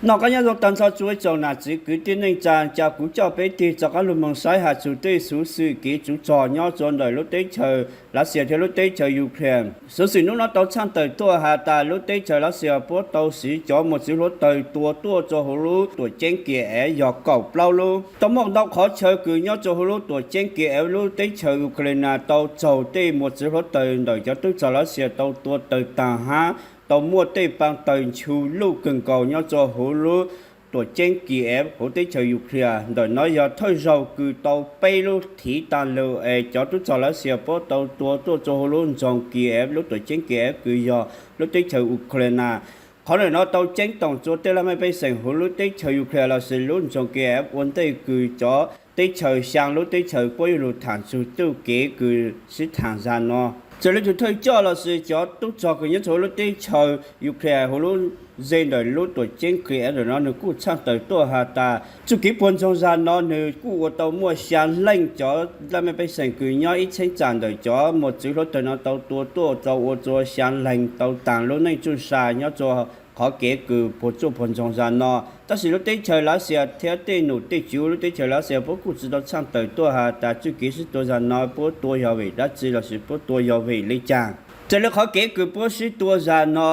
Noj qab nyob zoo tag nrho txhua tsoom nam txiv kwv tij neej tsa, cas kuv coj peb tig rov qab lug moog saib has txug tej xuv xwm kev tsuv rog nyob rua ntawm lub teb chaws Lav Xias thiab lub teb chaws Ukraine. Xuv xwm nub no tau tshaj tawm tuaj has tas lub teb chaws Lav Xias puab tau siv cov mos txwv hluav taws tua tuaj rua huv lub tuam ceeb Kiev yog kaum plaub lub. Tau muaj ntau qhov chaw kws nyob rua huv lub tuam ceeb Kiev lub teb chaws Ukraine tau raug tej mos txwv hluav taws ntawm cov tub rog Lav Xias tau tua tawg taag hab tau muaj tej paa taws nchu luj kawg nkaus nyob rua huv lub tuam ceeb Kiev huv teb chaws Ukraine. Ntawm no yog thawj zaug kws tau peb lub thiv taag lug es cov tub rog Lav Xias puab tau tua tuaj rua huv lub nroog Kiev lub tuam ceeb Kiev kws yog lub teb chaws Ukraine. Qhov ntawm no tau ceeb toom rua tej laj mej pej xeem huv lub teb chaws Ukraine lossis lub nroog Kiev ua ntej kws cov teb chaws xyaa lub teb chaws puab yuav lug thaam txug txuj kev kws sib thaam zag no. Txawm le tug thawj coj lossis cov tub rog kws nyob rua huv lub teb chaws Ukraine huv lub ze ntawm lub tuam ceeb Kiev ntawm no nwg kuj tshaj tawm tuaj has tas txuj kev puag ntsoog zag no nwg kuj ua tau muaj xyaa leej cov laj mej pej xeem kws nyob ib cheeb tsam ntawm cov mos txwv hluav taws no tau tua tuaj rua ua rua xyaa leeg tau taag lub neej txuj sa nyob rua qhov kev kws puag tsuaj puag ntsoog zag no. Tab sis lub teb chaws Lav Xias thiab tej num tej tswv lub teb chaws Lav Xias puab kuj tsi tau tshaj tawm tuaj has tas txuj kev sib tua zag no puab tua yog vim dab tsi lossis puab tua yog vim le caag. Txawm le qhov kev kws puab sib tua zag no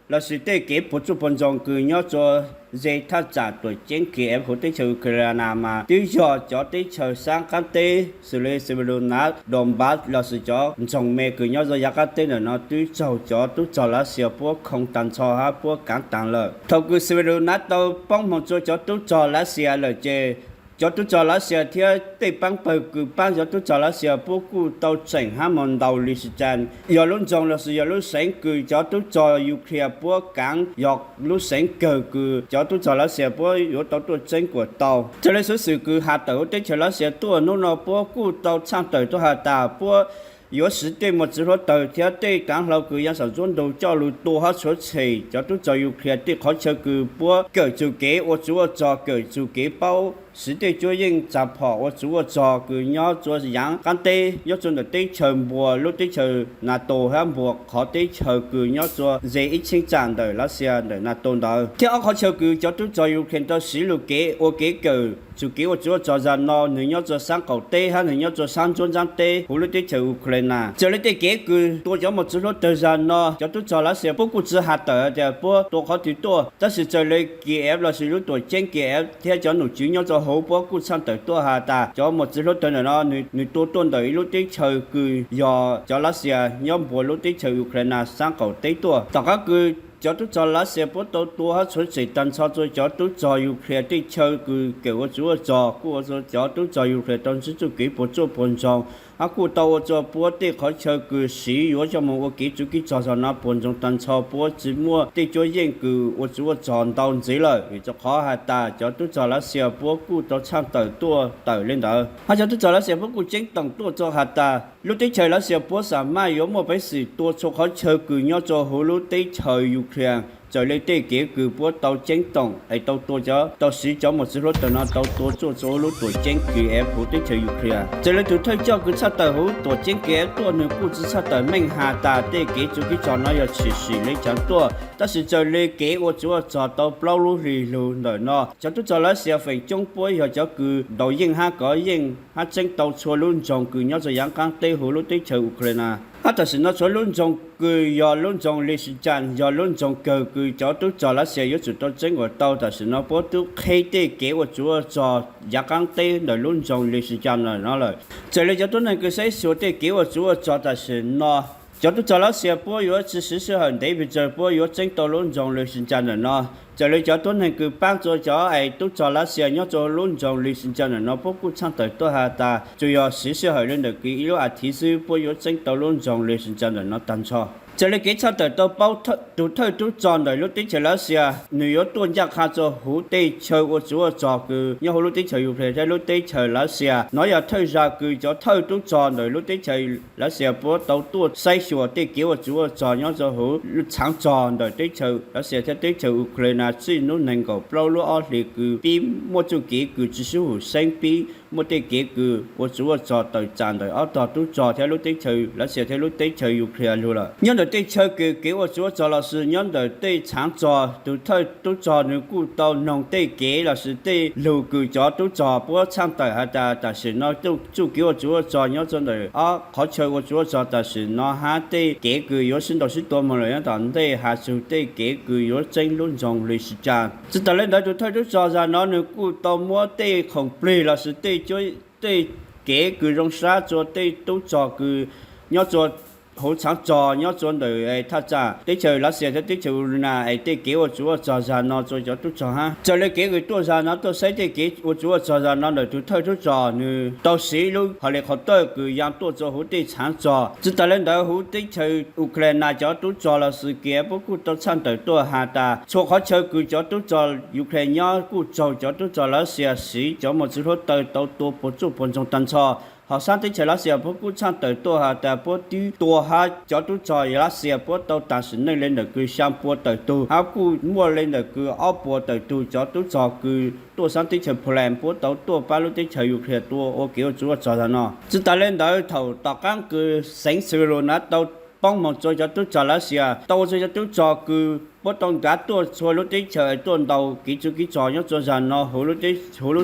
lossis tej kev puag tsuaj puag ntsoog kws nyob rua ze thaj tsam tuam ceeb Kiev huv teb chaws Ukraine mas twb yog cov teb chaws saab qaab teb xws le Severodonetsk, Donbas lossis cov nroog me kws nyob rua yav qaab teb ntawm no twb raug cov tub rog Lav Xias puab khoo taag nrho hab puab kaav taag lawm. Thaum kws Severodonetsk tau poob moog rua cov tub rog Lav Xias lawm ces cov tub rog Lav Xias thiab tej paab pawg kws paab cov tub rog Lav Xias puab kuj tau tseem hab moog ntaus Lysychansk yog lub nroog lossis yog lub seev kws cov tub rog Ukraine puab kaav yog lub seev kawg kws cov tub rog Lav Xias puab yuav tau tuaj tseeb kuas tau. Txawm le xuv xwm kws has tawm huv teb chaws Lav Xias tuaj nub no puab kuj tau tshaj tawm tuaj has tas puab yuav siv tej mos txwv hluav taws thiab tej kaav hlau kws yaa saum nruab ntug coj lug tua hab tshuav tshem cov tub rog Ukraine tej qhov chaw kws puab kawm txug kev ua tsuv ua rog, kawm txug kev paub siv tej cuab yeej tsav phom ua tsuv ua rog kws nyob rua yaav qaab teb nyob rua ntawm teb chaws npuas lub teb chaws NATO hab npuas qhov teb chaws kws nyob rua ze ib cheeb tsam ntawm Lav Xias ntawm NATO ntawd. Thiab ob qhov chaw kws cov tub rog Ukraine tau siv lug kev ua kev kawm txug kev ua tsuv ua rog zag no nwg nyob rua saab qaum teb hab nwg nyob rua saab ntsuab ntsaab teb huv lub teb chaws Ukraine. Txawm le tej kev kws tua cov mos txwv hluav taws zag no cov tub rog Lav Xias puab kuj tsi has tawm has tas puab tua qhov twg tuaj, tab sis txawm le Kiev lossis lub tuam ceeb Kiev thiab cov nom tswv nyob rua huv puab kuj tshaj tawm tuaj has tas cov mos txwv hluav taws ntawm no nwg tua tuaj ntawm ib lub teb chaws kws yog cov Lav Xias nyob npuas lub teb chaws Ukraine saab qaum teb tuaj. Tom qaab kws cov tub rog Lav Xias puab tau tua hab tshuav tshem taag nrho rua cov tub rog Ukraine tej chaw kws kawm ua tsuv ua rog kuj ua rua cov tub rog Ukraine tau ntsib txuj kev puag tsuaj puag ntsoog hab kuj tau ua rua puab tej qhov chaw kws siv yuav coj moog ua kev tsuv kev rog zog no puag ntsoog taag nrho puab tsi muaj tej cuab yeej kws ua tsuv ua rog ntau ntxiv lawm, vim rua qhov has tas cov tub rog Lav Xias puab kuj tau tshaj tawm tuaj tawm le ntawd. Hab cov tub rog Lav Xias puab kuj ceeb toom tuaj rua has tas lub teb chaws Lav Xias puab xam maj yuav muaj peev xwm tua txhua qhov chaw kws nyob rua huv lub teb chaws Ukraine. Txawm le tej kev kws puab tau ceeb toom es tau tua cov, tau siv cov mos txwv hluav taws no tau tua tuaj rua huv lub tuam ceeb Kiev huv teb chaws Ukraine. Txawm le tug thawj coj kws tshaj tawm huv tuam ceeb Kiev tuaj nwg kuj tsi tshaj tawm meej has tas tej kev tsuv kev rog no yog tshwm sim le caag tuaj, tab sis txawm le kev ua tsuv ua rog tau plaub lub hli lug ntawm no cov tub rog Lav Xias feem coob puab yog cov kws ntaus yeej hab kov yeej hab tseeb tau txhua lub nroog kws nyob rua yaav qaab teb huv lub teb chaws Ukraine. Hab tam sim no tshuav lub nroog kws yog lub nroog Lysychansk yog lub nroog kawg kws cov tub rog Lav Xias yuav tsum tau tseeb kuas tau. Tam sim no puab tub qheb tej kev ua tsuv ua rog yaav qaab teb ntawm lub nroog Lysychansk ntawm no lawm. Txawm le cov tuab neeg kws saib xyuas tej kev ua tsuv ua rog tam sim no cov tub rog Lav Xias puab yuav tsi siv sij hawm ntev pes tsawg puab yuav tseeb tau lub nroog Lysychansk ntawm no. Txawm le cov tuab neeg kws paab rua cov es tub rog Lav Xias nyob rua lub nroog Lysychansk ntawm no puab kuj tshaj tawm tuaj has tas tsuas yog siv sij hawm le ntawm kws ib lub as thiv xwb puab yuav tseeb tau lub nroog Lysychansk ntawm no taag nrho. Txawm le kev tshaj tawm tau paub tug thawj tub rog ntawm lub teb chaws Lav Xias nwg yuav tuaj ncaj qha rua huv tej chaw ua tsuv ua rog kws nyob huv lub teb chaws Ukraine thiab lub teb chaws Lav Xias. No yog thawj zag kws cov thawj tub rog ntawm lub teb chaws Lav Xias puab tau tuaj saib xyuas tej kev ua tsuv ua rog nyob rua huv lub tshaav rog ntawm teb chaws Lav Xias thiab teb chaws Ukraine txij nub neeg nkaum plaub lub ob hlis kws pib muaj txuj kev kws tsi sib hum seeb, pib muaj tej kev kws ua tsuv ua rog tawm tsam ntawm ob tog tub rog thiab lub teb chaws Lav Xias thiab lub teb chaws Ukraine lug lawm. Nyob Tej chaw kws kev ua tsuv ua rog lossis nyob ntawm tej txhaav rog, tus thawj tub rog nws kuj tau noog tej kev lossis tej lug kws cov tub rog puab txhaaj tawm has tas tam sim no txuj kev ua tsuv ua rog nyob rua ntawm ob qhov chaw ua tsuv ua rog tam sim no hab tej kev kws yuav sib ntaus sib tua moog lawm nyob tom ntej has txug tej kev kws yuav txeeb lub nroog Lwm Sib Cas. Tsi tas le ntawd tus thawj tub rog zag no nws kuj tau muab tej khoom plig lossis tej kev kws zoo sab rua tej tub rog kws nyob rua huv txhaav rog nyob rua ntawm thaj tsam teb chaws Lav Xias thiab teb chaws Ukraina es tej kev ua tsuv ua rog zag no rua cov tub rog hab. Raws le kev kws tuaj zag no tuaj saib tej kev ua tsuv ua rog zag no ntawm tus thawj tub rog nws tau siv lub helicopter kws yaa tuaj rua huv tej txhaav rog. Tsi tas le ntawd huv teb chaws Ukraina cov tub rog lossis kev puab kuj tau txhaaj tawm tuaj has tas txhua qhov chaw kws cov tub rog Ukraina nyob kuj raug cov tub rog Lav Xias siv cov mos txwv hluav taws tau tua puas tsuaj puas ntsoog taag nrho. Hos saab teb chaws Lav Xias puab kuj txhaaj tawm tuaj has tas puab twb tua hab cov tub rog Lav Xias puab tau taag sim neej le ntawm kws xyaa pua tawm tug hab kuj muaj le ntawm kws ob puas tawm tug cov tub rog kws tuaj saab teb chaws Poland puab tau tuaj paab lub teb chaws Ukraina tua ua kev ua tsuv ua rog zag no. Tsi tas le ntawd thaum tom qaab kws xeev Severodonetsk tau poob moog rua cov tub rog Lav Xias tau ua rua cov tub rog kws puab tau nkav tuaj txhua lub teb chaws tuaj ntaus kev tsuj kev rog nyob rua zag no huv lub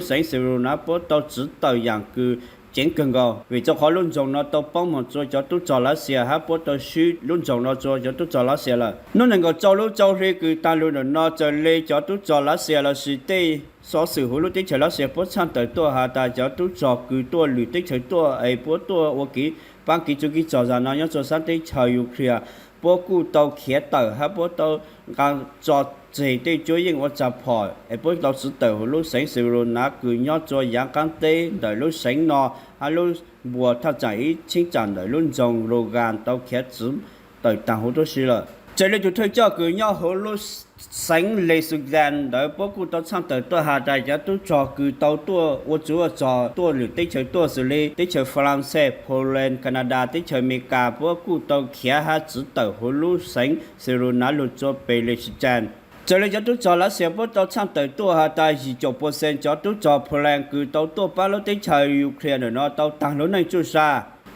xeev Severodonetsk puab tau txwv tawm yaam kws ceev kawg nkaus vim rua qhov lub nroog no tau poob moog rua cov tub rog Lav Xias hab puab tau swb lub nroog no rua cov tub rog Lav Xias lawm. Nub neeg nkaum rau lub rau hli kws taag lug ntawm no raws le cov tub rog Lav Xias lossis tej xov xwm huv lub teb chaws Lav Xias puab txhaaj tawm tuaj has tas cov tub rog kws tuaj lwm teb chaws tuaj es puab tuaj ua kev paab kev tsuj kev rog zag no nyob rua saab teb chaws Ukraina puab kuj tau khiav tawm hab puab tau nqa tso tseg tej cuab yeej ua tsaag phom es puab tau txwv tawm huv lub xeev Severodonetsk kws nyob rua yaav qaab teb ntawm lub xeev no hab lub npuas thaj tsam ib cheeb tsam ntawm lub nroog Luhansk tau khiav txwv tawm taag huv tuab si lawm. Raws le tug thawj coj kws nyob huv lub xeev Lwm Sib Cas ntawd puab kuj tau txhaaj tawm tuaj has tas cov tub rog kws tau tuaj ua tsuv ua rog tuaj lwm teb chaws tuaj xws le teb chaws Falaxees, Poland, Canada, teb chaws Amelikas puab kuj tau khiav hab txwv tawm huv lub xeev Severodonetsk lug rua pem Lwm Sib Cas. Raws le cov tub rog Lav Xias puab tau txhaaj tawm tuaj has tas yim caum percent cov tub rog Poland kws tau tuaj paab lub teb chaws Ukraina ntawm no tau taag lub neej tsuj sa.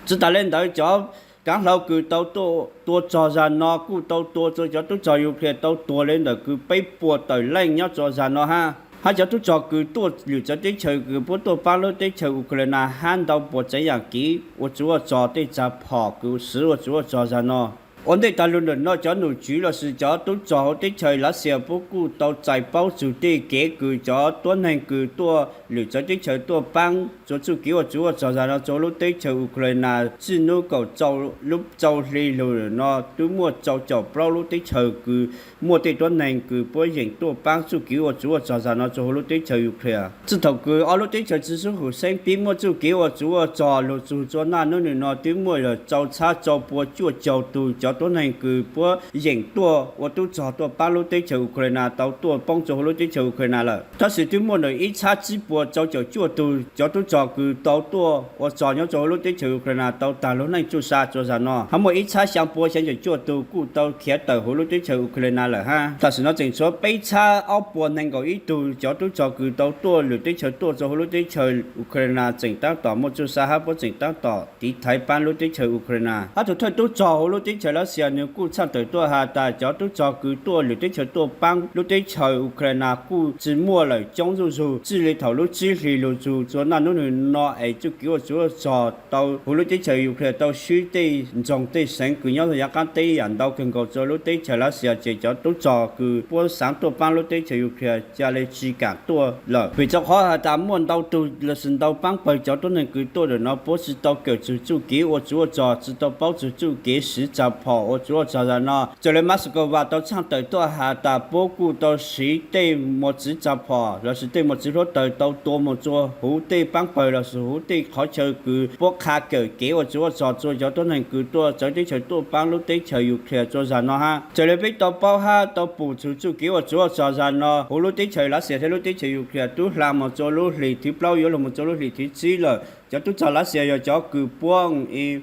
Tsi tas le ntawd cov kaav hlau kws tau tua rog zag no kuj tau tua rua cov tub rog Ukraina tau tuag le ntawm kws peb puas tawm leej nyob rua zag no hab. Hab cov tub rog kws tuaj lwm txawv teb chaws kws puab tuaj paab lub teb chaws Ukraina hab ntau puas tsav yaam kev ua tsuv ua rog tej tsaag phom kws swv ua tsuv ua rog zag no. Ua ntej taag lug ntawm no cov nom tswv lossis cov tub rog huv teb chaws Lav Xias puab kuj tau txais paub txug tej kev kws cov tuab neeg kws tuaj lwm txawv teb chaws tuaj paab rua txuj kev ua tsuv ua rog zag no rua lub teb chaws Ukraina txij nub kaum rau lub rau hli lug no twb muaj rau caum plaub lub teb chaws kws muaj tej tuab neeg kws puab yeem tuaj paab txuj kev ua tsuv ua rog zag no rua huv lub teb chaws Ukraina. Txij thaum kws ob lub teb chaws tsi sib hum xeeb pib muaj txuj kev ua tsuv ua rog lug txug rua naj nub nwg no twb muaj yog rau txhab rau pua cuaj caug tug cov tuab neeg kws puab yeem tuaj ua tub rog tuaj paab lub teb chaws Ukraina tau tuaj poob rua huv lub teb chaws Ukraina lawm. Tab sis twb muaj ntawm ib txhab tsib puas rau caum cuaj tug cov tub rog kws tau tuaj ua rog nyob rua huv lub teb chaws Ukraina tau taag lub neej tsuj sa rua zag no, hab muaj ib txhab xyaa pua xyaa caum cuaj tug kuj tau khiav tawm huv lub teb chaws Ukraina lawm hab. Tam sim no tseem tshuav peb txhab ob puas neeg nkaum ib tug cov tub rog kws tau tuaj lwm teb chaws tuaj rua huv lub teb chaws Ukraina tseem taab tom muaj tsuj sa hab puab tseem taab tom tiv thaiv paab lub teb chaws Ukraina. Hab tug thawj tub rog huv lub teb chaws Lav Xias nwg kuj txhaj tawm tuaj has tas cov tub rog kws tuaj lwm teb chaws tuaj paab lub teb chaws Ukraina kuj tsi muaj lawm coob zuj zug txij le thaum lub tsib hlis lug txug rua naj nub nwg no es txuj kev ua tsuv ua rog tau huv lub teb chaws Ukraina tau swb tej nroog tej xeev kws nyob yaav qaab teb yaam ntau kawg nkaus rua lub teb chaws Lav Xias ces cov tub rog kws puab xaav tuaj paab lub teb chaws Ukraina ca le tsi kaam tuaj lawm vim rua qhov has tas muaj ntau tug lossis ntau paab pawg cov tuab neeg kws tuaj ntawm no puab tsi tau kawm txug txuj kev ua tsuv ua rog, tsi tau paub txug txuj kev siv tsaag phom ua tsuv ua rog zag no. Raws le Moscow tau txhaj tawm tuaj has tas puab kuj tau siv tej mos txwv tsaag phom lossis tej mos txwv hluav taws tau tua moog rua huv tej paab pawg lossis huv tej qhov chaw kws puab qha kawm kev ua tsuv ua rog rua cov tuab neeg kws tuaj txawv teb chaws tuaj paab lub teb chaws Ukraina rua zag no hab. Raws le peb tau paub hab tau pum txug txuj kev ua tsuv ua rog zag no huv lub teb chaws Lav Xias thiab lub teb chaws Ukraina tub hla moog rua lub hlis thib plaub yuav lug moog rua lub hlis thib tsib lawm. Cov tub rog Lav Xias yog cov kws puab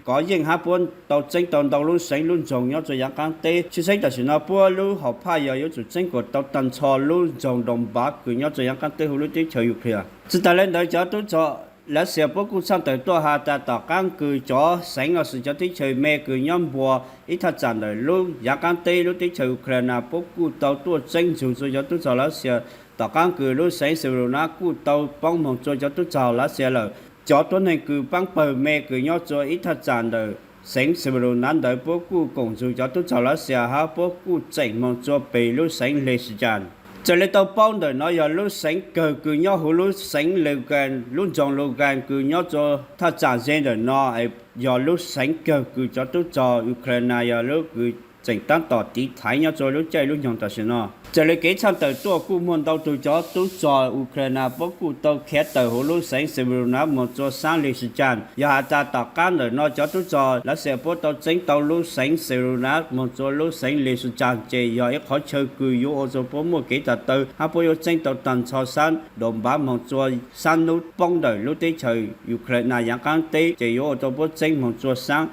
kov yeej hab puab tau txeeb tau ntau lub xeev lub nroog nyob rua yaav qaab teb. Tshwj xeeb tam sim no puab lub hom phaj yog yuav tsum txeeb kuas tau taag nrho lub nroog Donbas kws nyob rua yaav qaab teb huv lub teb chaws Ukraina. Tsi tas le ntawd cov tub rog Lav Xias puab kuj tshaj tawm tuaj has tas tom qaab kws cov xeev lossis cov teb chaws me kws nyob npua ib thaj tsam ntawm lub yaav qaab teb lub teb chaws Ukraina puab kuj tau tuaj txeeb ntsug tsua cov tub rog Lav Xias. Tom qaab kws lub xeev Severodonetsk kuj tau poob moog tsua cov tub rog Lav Xias lawm, cov tuab neeg kws paab pawg me kws nyob tsua ib thaj tsam ntawm xeev Severodonetsk ntawd puab kuj koom ntsug cov tub rog Lav Xias hab puab kuj tseem moog tsua peg lub xeev Lysychansk. Raws le tau paub ntawm no yog lub xeev kawg kws nyob huv lub xeev Luhansk, lub nroog Luhansk kws nyob tsua thaj tsam ze ntawm no, yog lub xeev kawg kws cov tub rog Ukraina yog lub kws tseem taab tom tiv thaiv nyob tsua lub caij lub nyoog tam sim no. Raws le kev tshaj tawm tuaj kuj muaj ntau tug cov tub rog Ukraina puab kuj tau khiav tawm huv lub xeev Severodonetsk moog tsua saab Lysychansk. Yog has tas tom qaab ntawm no cov tub rog Lav Xias puab tau txeeb tau lub xeev Severodonetsk moog tsua lub xeev Lysychansk ces yog ib qhov chaw kws yuav ua rua puab muaj kev tag taw hab puab yuav txeeb tau taag nrho saab Donbas moog tsua saab nub poob ntawm lub teb chaws Ukraina yaav qaab teb ces yuav ua rua puab txeeb moog tsua saab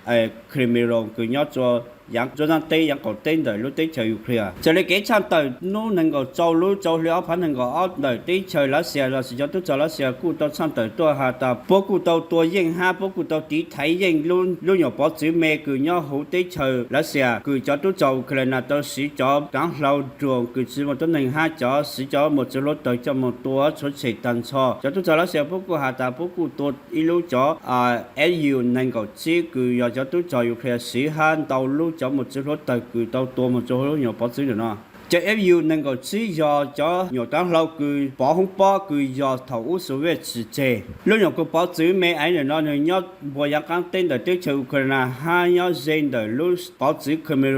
Crimea kws nyob tsua yaav nruab nraab teb yaav qaum teb ntawm lub teb chaws Ukraina. Raws le kev tshaj tawm nub neeg nkaum rau lub rau hli ob phav neeg nkaum ob ntawm teb chaws Lav Xias lossis cov tub rog Lav Xias kuj tau tshaj tawm tuaj has tas puab kuj tau tua yeej hab puab kuj tau tiv thaiv yeej lub nyuam pov txwv me kws nyob huv teb chaws Lav Xias kws cov tub rog Ukraina tau siv cov kaav hlau drone kws tsi muaj tuab neeg hab cov siv cov mos txwv hluav taws coj moog tua tshuav tshem taag nrho. Cov tub rog Lav Xias puab kuj has tas puab kuj tua ib lub cov Fu neeg nkaum tsib kws yog cov tub rog Ukraina siv hab ntau lub cov mos txwv hluav taws kws tau tua moog tsua huv lub nyuam pov txwv ntawm no. Cov Fu neeg nkaum tsib yog cov nyuam kaav hlau kws pov hoob pob kws yog thaum ub Soviet tsim tseg. Lub nyuam pov txwv me ntawm no nwg nyob npua yaav qaab teb ntawm teb chaws Ukraina hab nyob ze ntawm lub pov txwv Crimea.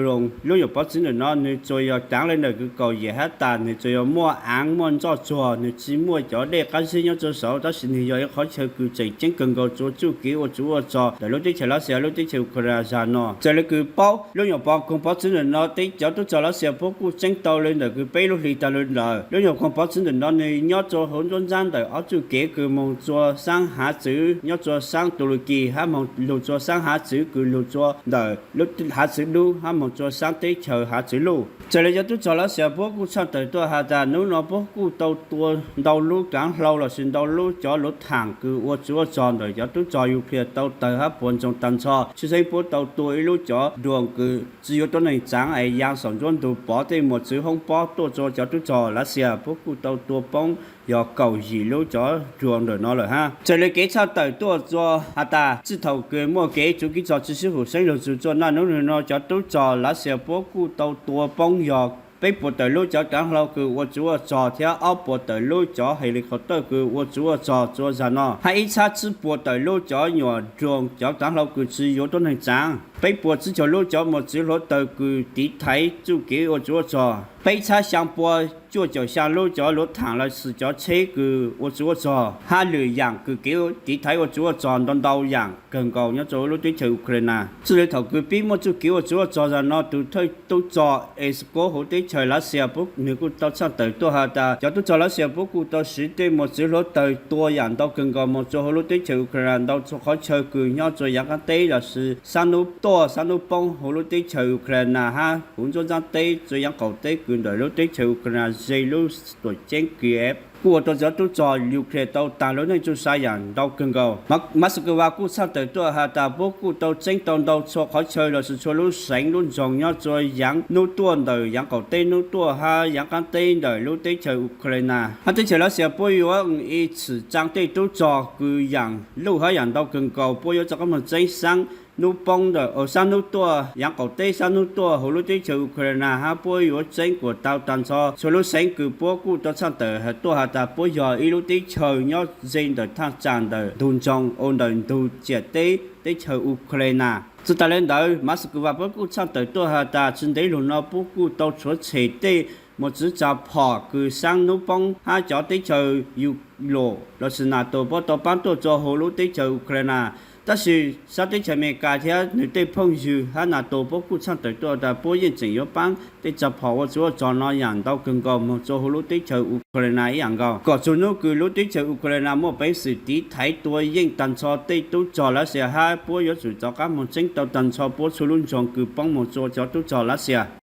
Lub nyuam pov txwv ntawm no nwg tsuas yog taav le ntawm kws kaum yim hab tas, nwg tsuas yog muaj aav muaj nroj tsuag, nwg tsi muaj cov dej qaab zeb nyob tsua saud, tab sis nwg yog ib qhov chaw kws tseem ceeb kawg nkaus tsua txuj kev ua tsov ua rog ntawm lub teb chaws Lav Xias lub teb chaws Ukraina zag no. Raws le kws paub lub nyuam pov koog pov txwv ntawm no teb cov tub rog Lav Xias puab kuj txeeb tau le ntawm kws peb lub hli taag le ntawm lub nyuam koog pov txwv ntawm no nwg nyob tsua huv nruab nraab ntawm ob txuj kev kws moog tsua saab hav txwv nyob tsua saab Turkey hab moog lug tsua saab hav txwv kws lug tsua ntawm lub hav txwv dub hab moog tsua saab teb chaws hav txwv luj. Raws le cov tub rog Lav Xias puab kuj tshaj tawm tuaj has tas nub no puab kuj tau tua ntau lub kaav hlau lossis ntau lub cov luv thaam kws ua tsov ua rog ntawm cov tub rog Ukraina tau tawg hab puas ntsoog taag nrho. Tshwj xeeb puab tau tua ib lub cov drone kws tsi yuav tuab neeg tsaav es yaa saum nruab ntug pov tej mos txwv hoob pob tuaj tsua cov tub rog Lav Xias puab kuj tau tua poob yog kaum yim lub cov drone ntawm no lawm hab. Raws le kev tshaj tawm tuaj tsua has tas txij thaum kws muaj kev tsuv kev rog tsi sib hum seeb lug tsua naj nub nua no cov tub rog Lav Xias puab kuj tau tua poob yog peb puas tawm lub cov kaav hlau kws ua tsov ua rog thiab ob puas tawm lub cov helicopter kws ua tsov ua rog tsua zag no hab ib txhab tsib puas tawm lub cov nyuam drone cov kaav hlau kws tsi yuav tuab neeg tsaav, peb puas tsib caug lub cov mos txwv hluav taws kws tiv thaiv txuj kev ua tsov ua rog, peb txhab xyaa pua cuaj caum xyaa lub cov luv thaam lossis cov tsheb kws ua tsov ua rog hab lwm yaam kws kev tiv thaiv ua tsov ua rog ntau ntau yaam kawg nkaus nyob rua lub teb chaws Ukraina. Txij le thaum kws pib muaj txuj kev ua tsov ua rog zag no tug thawj tub rog Peskov huv teb chaws Lav Xias puab nwg kuj tau tshaj tawm tuaj has tas cov tub rog Lav Xias puab kuj tau siv tej mos txwv hluav taws tua yaam ntau kawg nkaus moog tsua huv lub teb chaws Ukraina ntau tsua qhov chaw kws nyob tsua yaav qaab teb lossis saab nub tuaj saab nub poob huv lub teb chaws Ukraina hab huv nruab nraab teb tsua yaav qaum teb kws ntawm lub teb chaws Ukraina ze lub tuam ceeb Kiev. Kuj ua rua cov tub rog Ukraina tau taag lub neej tsuj sa yaam ntau kawg nkaus. Moscow kuj tshaj tawm tuaj has tas puab kuj tau txeeb tau ntau tsua qhov chaw lossis tsua lub xeev lub nroog nyob tsua yaav nub tuaj ntawm yaav qaum teb nub tuaj hab yaav qaab teb ntawm lub teb chaws Ukraina. Hab teb chaws Lav Xias puab yuav ib txwm tsaa tej tub rog kws yaam luj hab yaam ntau kawg nkaus puab yuav rov qaab moog txeeb saab nub poob ntawm saab nub tuaj yaav qaum teb saab nub tuaj huv lub teb chaws Ukraina hab puab yuav txeeb kuas tau taag nrho tsua lub xeev kws puab kuj tau tshaj tawm tuaj has tas puab yog ib lub teb chaws nyob ze ntawm thaaj tsaam ntawm ntug nroog ua ntawm ntug ciam teb teb chaws Ukraina. Txug taag le ntawd Moscow puab kuj tshaj tawm tuaj has tas tsi ntev lug no puab kuj tau tshuav tshem tej mos txwv tsa phom kws saab nub poob hab cov teb chaws Europe lossis NATO puab tau paab tuaj tsua huv lub teb chaws Ukraina. Tab sis saab teb chaws Amelikas thiab nwg tej phooj ywg hab NATO puab kuj tshaj tawm tuaj tas puab yeej tseem yuav paab tej tsa phom ua tsov ua rog no yaam ntau kawg nkaus moog tsua huv lub teb chaws Ukraina ib yaam nkaus kom txug nub kws lub teb chaws Ukraina muaj peev xwm tiv thaiv tua yeej taag nrho tej tub rog Lav Xias hab puab yuav tsum rov qaab moog txeeb tau taag nrho puab tsua lub nroog kws poob moog tsua cov tub rog Lav Xias.